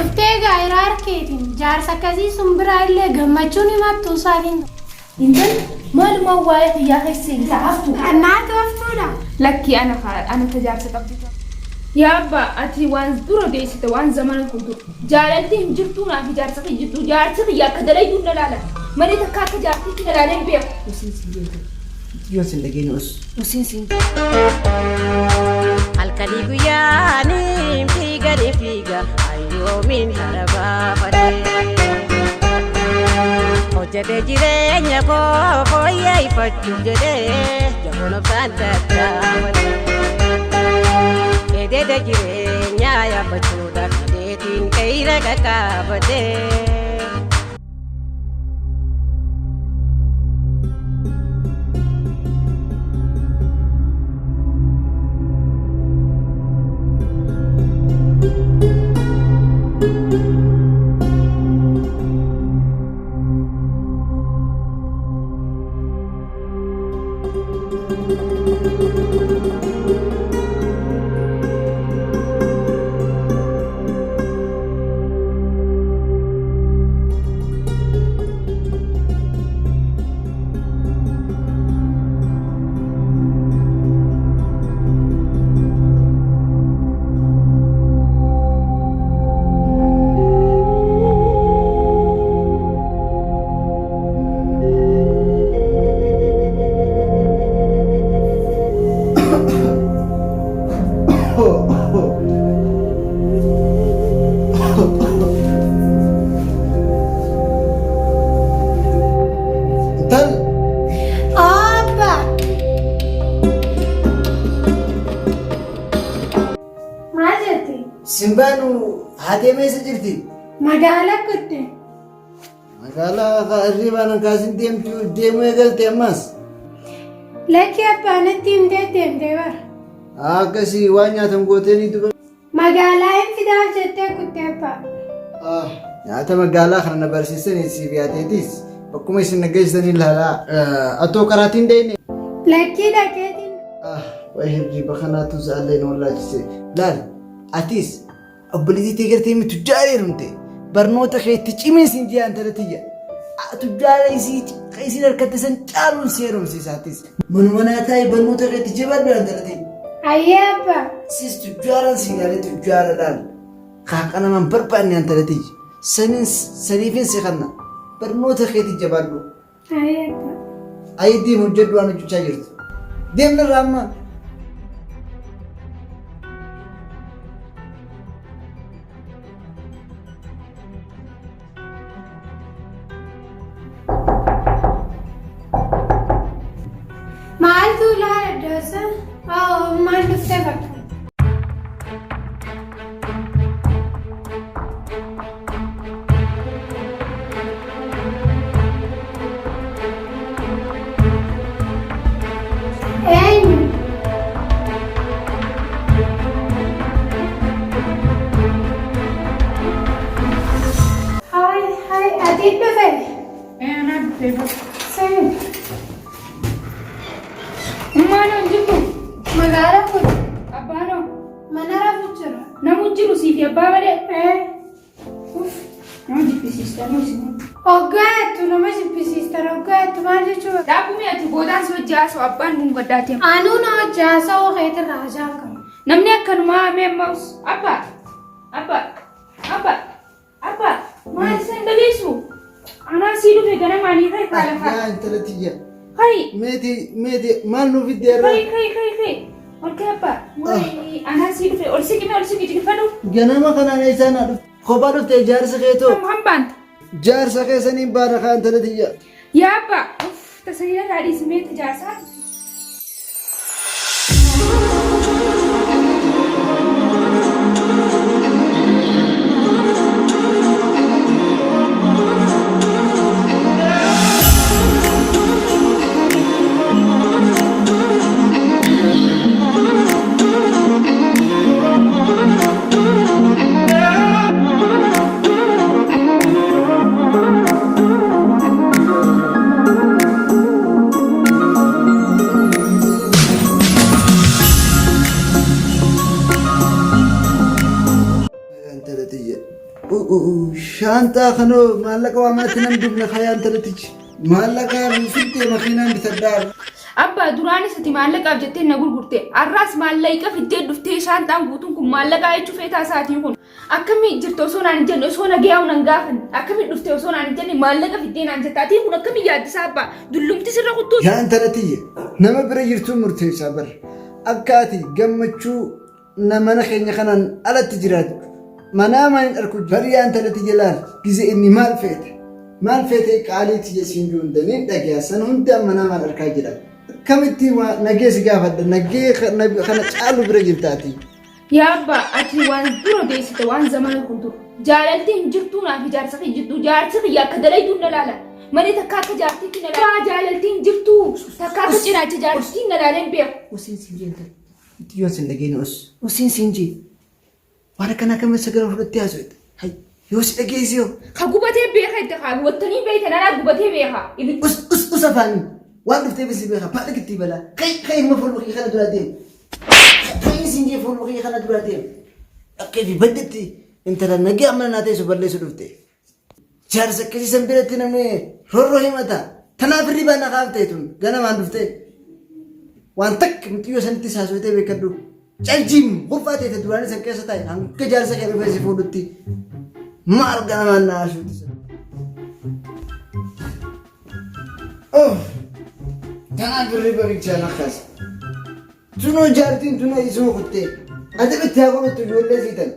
Dhuftee egaa hiraar keetiin jaarsa akkasii sun biraa illee gammachuun himattu isaatiin. Intal maalumaan waa'ee kiyyaa keessa seente haftu. Naatu haftuudha. Lakkii ana ana tajaarsa qabdi. Yaa abbaa ati waan dura odeessite waan zamana kun dur. Jaalalti hin jirtuu naaf ijaarsa kiyya jirtu. Jaarsi kiyya akka dalayyuu na laala. Malee takka akka jaartiitti na laalee hin beeku. Usiin siin jeetu. Yoon sin dhageenye us. Usiin siin. Halkanii guyyaanii fiiganii fiiga ayyoomiin hara baafadhe. Hojjetee jireenya koo fooyyeffachuuf jedhee jaboon obsaan tattaafadhe. Edeede jireenyaa yaabbachuudhaaf hidheetiin qeeyra qaqqaabadhe. Intal Abba. Maal jette? Simbaanu haatee meessa jirti? Magaalaa kutte. Magaalaa hirribaan kaasin deemtu deemuu eegalte ammas. Lakki abbaa natti himtee deemtee bara. Akkasii waan nyaatan gootee ni duba. Magaalaa hin fidaaf jettee kutte abbaa. Nyaata magaalaa kana na barsiisanii siif yaateetis bakkuma isin na geessanii ilaalaa. Atoo karaatiin deemne. Lakkii dhaqeetiin. Wayi hirriba kanaatu sa'allee na wallaachise. Laal atis obboleettii tee gartee mi tujjaara heerumte barnoota kee itti cimiin siin jee antala tiyya. Tujjaara isii isiin harkatte san caaluun si heerumsiisa atis. Manuma naa taa'e barnoota kee itti jabaadhu antala tiyya. Ayyee abbaa. Sis tujjaaran si ilaalee tujjaara laal. Kaaqa naman barbaanne antala tiyya. Sanin saniifin si kanna. Barnoota keetti jabaadhu. Ayyee abbaa. Ayi deem hojjedhu waan hojjechaa jirtu. Deemna irraa amma. Maaltu ilaala iddoosa? Maal dhuftee bakka? Eenyu? Hayi hayi ati dhufe? Anaa dhufee bakka. Seen Ummaanoo hin jirtu. magaalaa kun Abbaanoo. mana rafu jira. Namu jiru siif abbaa malee. Ee. Uff nama jibbisiista nu isin. Hoggaa jettu nama jibbisiistan hoggaa jettu maal jechuudha? Dhaabbumi ati boodaan si hojii haasa'u abbaan kun gaddaatee. Anuu na hojii haasa'uu keetirraa hajaan qaba. Namni akkanumaa mee ammas abbaa abbaa abbaa abbaa maal isin dhageessu? Anaa sii dhufe ganamaanii kai kaa lafaa. Yaa intala tiyya. Kai Meeti meeti maal nuuf fidde irraa? kai kai kai kai ol kai abbaa wayi anaa sii dhufe ol siqime ol siqi jigfadhu. Ganama kanaan eessaa naa dhufte? Kophaa dhufte jaarsa keetoo. Hambaan Jaarsa keessaniin baana kaa intala tiyya. Yaa abbaa uff tasanii irraa dhiisimee tajaarsaa. Intala tiyya. Shaanxaa kanoo maallaqa waa manatti nan dubna kayaan talatichi. Maallaqa fiddee makiinaan bitadhaa. Abbaa duraanis ati maallaqaaf jettee na gurgurte. Har'aas maallaqa fiddee dhuftee shaanxaan guutuun kun maallaqaa jechuu feetaa isaatii kun. Akkamii jirte osoo naan hin jenne osoo nagayaa nan gaafan. Akkamii dhufte osoo naan hin jenne maallaqa fiddee naan jette. Atiin kun akkamii yaaddisaa abbaa? Dullumti sirra kuttuu. Yaa intala tiyya nama bira jirtuu murteessaa bar. Akka ati gammachuu na mana keenya kanaan alatti jiraattu. Manaa maan arku bari yaa intala tiyya laal gize inni maal feete. Maal feete qaalii tiyya siin jiru hunda niin dhagaya san hundaan manaa maal arkaa jira. Akkamitti nagee si gaafadha nagee kana caalu bira jirta ati. Yaa abbaa ati waan dura odeessite waan zamana kun dur. Jaalalti hin jirtuu naaf ijaarsa kee jirtu jaarsi kiyya akka dalayduun na laala. Malee takka akka jaartiitti na laala. Jaalalti hin jirtuu takka akka cinaacha jaartiitti na laaleen beeku. Usiin siin jee intala. Xiyyoon sin dhageenye us. Usiin siin jee. Waan akkana akkamitti sagalee fudhattee haasofte. Hay yoo si dhageesse yoo. Ka gubatee beeka itti kaa wattanii beektan anaa gubatee beeka. Ibiddi. Us us us afaanii. Waan dhuftee si beeka baadha gitti balaa. Kai kai immoo fuuluma kiyya kana duraa deemu. Kai siin jee fuuluma kiyya kana duraa deemu. Dhaqqee fi baddetti intala nagee amma naa teessu balleessu dhufte. Jaarsa akkasii san biratti namni rorroo himata. Tanaaf hirribaa na kaaftee tun ganamaan dhuftee. Waan takka muxiyyoo sanitti saasofitee beekadhu. Caljiin kurfaa teete duraanii san keessa taa'e hanga jaarsa kee dhufee si fuudhutti. Maal ganamaan na haasofti san. Oh! Tanaaf hirriba bichaa na kaase. Tunoo jaartiin tuna isuma kuttee. Ati bitti haa godhattu ijoollee siitan.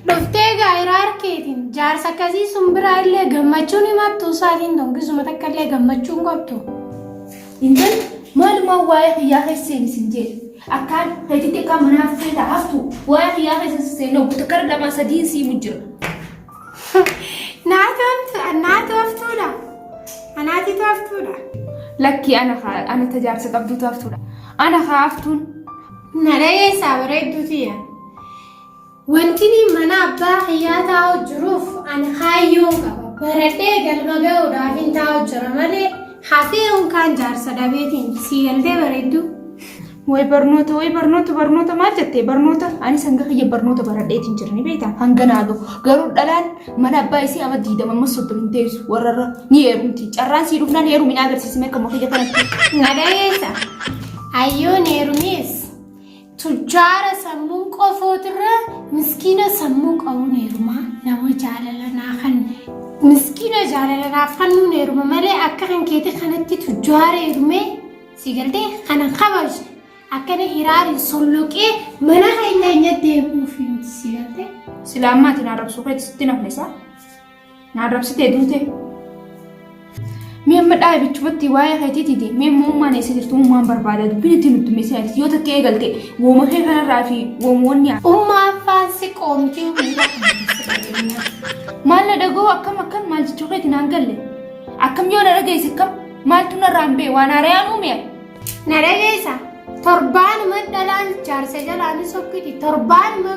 Dhuftee gaayiraa harkeetiin jaarsa akkasii sun biraa illee gammachuun himattu isaatiin tongisuma takka illee gammachuun qabdu. Intal maalumaa waa'ee kiyyaa keessa seeni sin jee. Akkaan keetitti akka manaa feeta haftu waa'ee kiyyaa keessa seeni obbo takka lama sadiin siimu jira. Naatu haftuudha. Anaatitu haftuudha. Lakkii ana kaa ana tajaarsa qabduutu haftuudha. Ana kaa haftuun. Na dhageessaa bareedduu tiyya. Wanti ni mana abbaa kiyyaa taa'u jiruuf ani kaayyoon qaba. Baradhee galma ga'uudhaaf hin taa'u jira malee hafee unkaan jaarsa dhabeetiin sii galtee bareedduu. Way barnoota way barnoota barnoota maal jettee barnoota anis hanga kiyya barnoota baradheetiin jira ni beektaa hanga naa gahu garuu dhalaan mana abbaa isii ama diidama amma soddoma hin teessu warrarra ni heerumti carraan sii dhufnaan heerumi na agarsiisime akkuma kiyya kanatti. Na dhageessa. Ayyoon heerumees tujjaara sammuun qofootirra miskiina sammuu qabuun heerumaa nama jaalala naa kanne. Miskiina jaalala naaf kennuun heeruma malee akka kan keetii kanatti tujjaara heerumee si galtee kana kabajne akkana hiraariin solloqee mana keenya keenya deebi'uuf miti si galtee. Silaa ammaati na arrabsuu keetti sitti nafne isaa. Na arrabsitee duute. Mee amma dhaabichumatti waa'ee keetiitiiti. Mee immoo ummaan eessa jirtu ummaan barbaada dubbiin ittiin nutti meeshaa yoo takka eegalte wooma kee kanarraa fi woomoonni. Ummaa afaan si qoomtii miila kan keessa qabeenyaa. Maal na dhaga'u akkam akkam maal jechuu keeti naan galle. Akkam yoo na dhageesse akkam maaltu narraan ba'e waan haarayaan uume. Na dhageessa torbaanuma dhalaan jaarsa jalaan sokkiti torbaanuma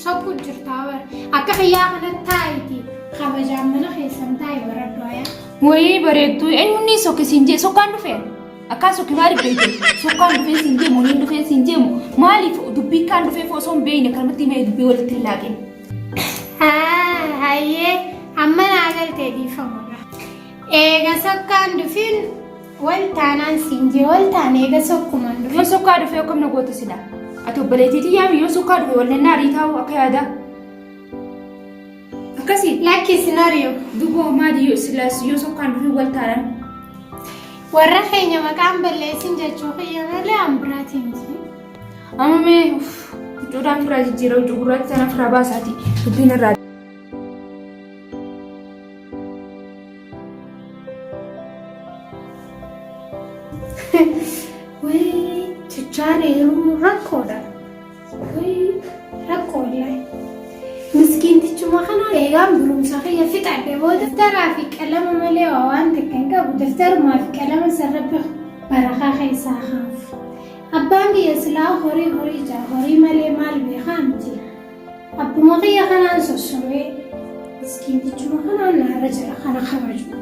sokku jirtaa bara akka kiyyaa kana taa'iti kabajaan mana keessan taa'i baradhu ayaa. Wayii bareedduu eenyuun ni sokke siin jee sokkaan dhufe. Akkaan sokke maaliif beekte? Sokkaan dhufee siin deemu niin dhufee siin deemu maaliif dubbii kaan dhufeef osoo hin beekne kanumatti himee dubbii walitti hin laaqin. Hayyee amma naa galtee dhiifamadha. Eega sokkaan dhufin wal taanaan siin jee wal taane eega sokkumaan Yoo dhufin. sokkaa dhufee akkam na goota sila? Ati obboleettiitii yaami yoo sokkaa dhufe wal nannaa riitaa'u akka yaadaa. Akkasii Lakki sinariyo. duboo maali yoo silaas yoo sokkaan dhufee wal taanaan. Warra keenya maqaan balleessin jechuu kiyya malee an biraatiin miti. Amma mee huccuudhaan firaa jijjiira huccuu gurraacha sana firaa baasaati dubbiin irraa. Wayii tujjaara yeroo rakkoodha. Wayii rakkoo wallaahi. Miskiintichuma kana eegaan barumsa kiyya fixadhe booda daftaraa fi qalama malee waa waan takka hin qabu daftarumaa fi qalama san rabbi barakaa keessaa haafu. Abbaan kiyya silaa horii horii jaa horii malee maal beekaa miti. Abbuma kiyya kanaan sossobee miskiintichuma kanaan naarra jira kana kabaju.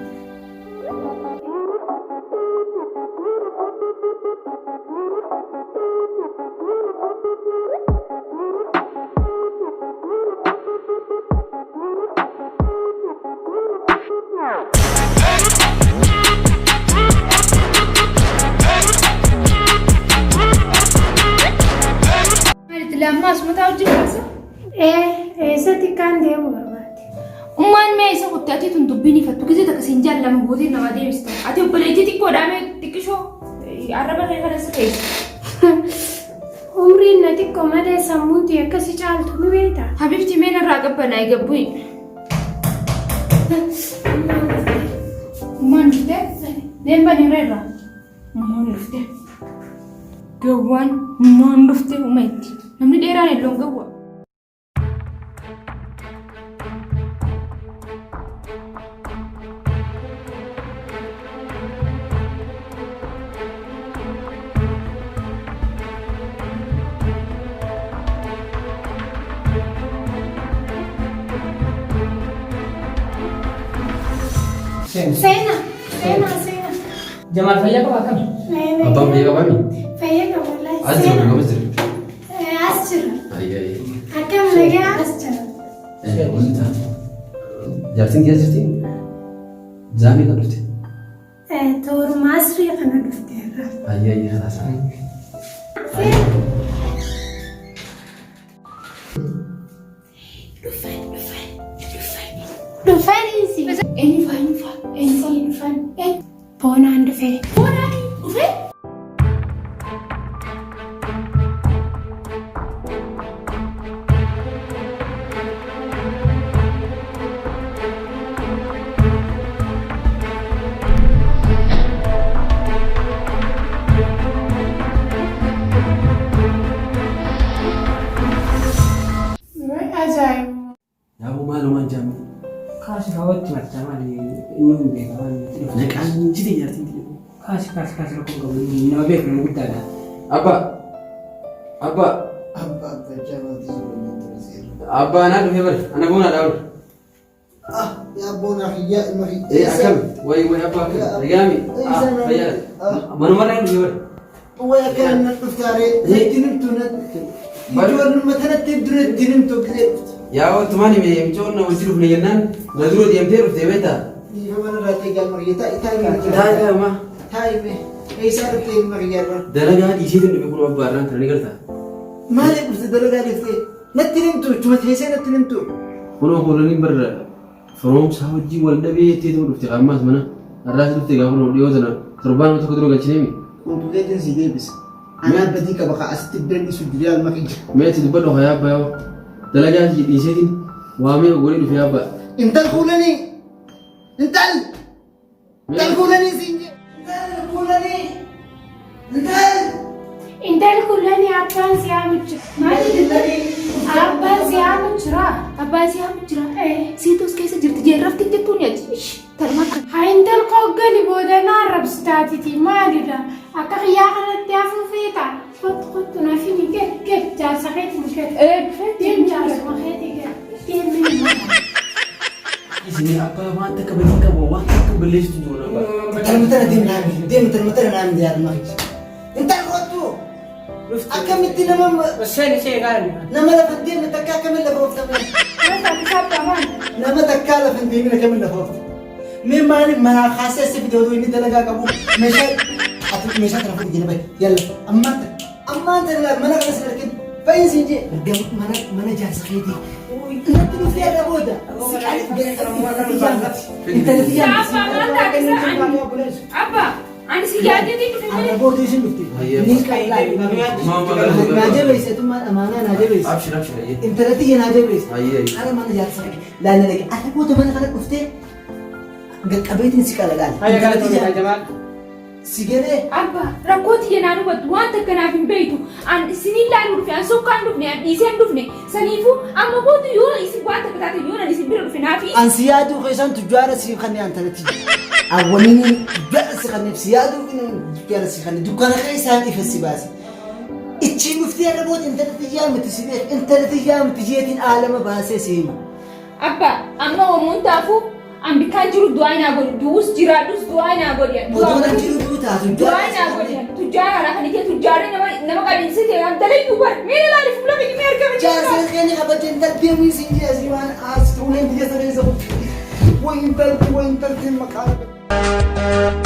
Xiqqootti ati tun dubbiin ifattu gisee takka siin jaallama gootee namaa deebista. Ati obboleettii xiqqoodhaa mee xiqqishoo arraba kee kana si keessa. Umriin na xiqqoo malee sammuun tiyya akka si caaltu ni beekta. Habibti mee narraa qabbanaa'e gabbu'i. Ummaan dhuftee? Deem bani irra. Ummaan dhuftee. Gawwaan ummaan dhuftee uma itti. Namni dheeraan illoon gawwa. Seena. Seena seena. Jamaal fayyaa qaba akkami? Abbaan fayyaa qabaa mi? Fayyaa qaba wallaahi. As jira gamas jira. As jira. Ayya ayya. Akkam nagaa as jira. Wanta jaartiin kee as jirti? Zaamii kan dhufte? Tooruma asrii kana dhufte irra. Ayya ayya kalaas. Dhufan dhufan dhufan. Dhufaniisi. Eenyu faa eenyu faa eenyu faa Dhufan. Boonaan dhufee. Boonaan dhufee? Ajaa'iba. Yaaboo maalumaan jaamni. Kaasi kaawwatti martaa maali inni hin beeka waan nuti dhufu. Naqaan jite jaartiin tiyya. Kaasi kaasi kaasi rakkoo hin qabu inni nama beeku nama guddaadha. Abbaa. Abbaa. Abba abba jamaati jiru ture seera. Abbaa anaa dhufee bara. Ana boonaa dha bara. Ah yaa boonaa kiyyaa ilma kiyya. Ee akkam wayi wayi abbaa akkam nagaami. Ah fayyaa. Manumarraa hin dhufee bara. Way akkana na dhuftaaree natti nimtu natti. Ijoollumma tanatti dura itti nimtu gisee dhufte. Yaa wantumaan hime micoon na wajji dhufne jennaan na dura deemtee dhufte beektaa. Dhiifama narraa ta'e galma kiyya taa'i taa'i Taa'i taa'i maa. Taa'i mee eessaa dhufte ilma kiyya irraa. Dalagaa dhiiseetiin dhufe kun abbaa irraan kana ni gartaa. Maaliif dhufte dalagaa dhiiftee? Natti nimtu chuma teessee natti nimtu. Kunoo kuulaniin barra firoomsaa wajjin wal dhabee jetteetuma dhufte ammaas mana har'aas dhufte gaafa kunoo dhiyoo tana torbaan tokko dura galchineemi. Qunxuteetiin si deebisa. Anaa badii qaba kaa asitti bira dhiisu jiru ilma kiyya. Mee itti dubbadhu haa abbaa yoo dalagaa si dhiiseetiin waamee ogolii dhufe abbaa. Intal kuulanii! Intal! Intal kuulanii siin jee! Intal kuulanii! Intal! Intal kullani abbaan si haamu jira. Maal Abbaan si haamu jira. Abbaan si haamu jira. Siitu as keessa jirti jeerrafti hin jettuun ati. Tanuma akka. Haa intal kooggali booda na arrabsitaatiti maalidha? Akka kiyyaa kanatti hafuu feeta? Kottu kottu na fini gad gad jaarsa keetiin gad. Deem jaarsuma keetii gad. Deem mini. Isin abbaa waan takka badii qabu waan takka balleessitu jiru abbaa. Intal matana deem naami deem intal matana naami yaa ilma kiyya. Intal kottu! Akkamitti nama Seen seen gaara. nama lafa hin deemne takka akkamiin lafa oofta mee? Nama takkaa lafa hin deemin akkamiin lafa oofta? Mee maaliif manaa kaasee si fide odoo inni dalagaa qabu meeshaa ati meeshaa kana fudhi jala bahi yalla ammaan tana ammaan tana laal mana kana sin argin bahin siin jee erga mana mana jaarsa keetii natti dhuftee irra booda si qaali intalati yaamti Abbaa maal taate isa Abbaa ani si yaadeetiin dhufe malee. Arra booda isin dhufte ni qal'aa naa jabeesse tummaan amaanaa naa jabeesse Abshir abshir ayyee. intala tiyya naa jabeesse Ayyee ayyee. qara mana jaarsa kee laala dhage arra booda mana kana dhuftee qaqqabeetiin si qala laala Hayya intala galatoomii tiyya yaa Jamaal. si galee Abbaa rakkoo tiyya naan hubattu waan takka naaf hin beektu. An isiniin laaluu dhufe an sokkaan dhufne an dhiisee hin dhufne saniifuu amma booda yoo isin waan takka taate yoo nan isin bira dhufe naaf An si yaaduu keessaan tujjaara siif kanneen antala tiyya. Awwalini tujjaara si kanneef si yaaduu tujjaara si kanne dukkana keessaan ifa si baase. Ichiin dhuftee irra booda intala tiyyaa miti si beek intala tiyyaa miti jeetiin aalama baasee si hima. Abbaa amma homuun taafuu an bikkaan jiru du'aa naa godhi du'us jiraadhus du'aa naa godhi. Odoo nan jiru du'u taatu Du'aa naa godhi tujjaara alaa kan ijee tujjaarri nama nama qabeessa ta'e an dalayyuu bar mee ilaali fuula kiyya mee argama Jaarsa keenya kabaja intal deemuu siin jee asii waan as tuuleen biyya sana keessa kutte. Way intalti way intalti maqaa.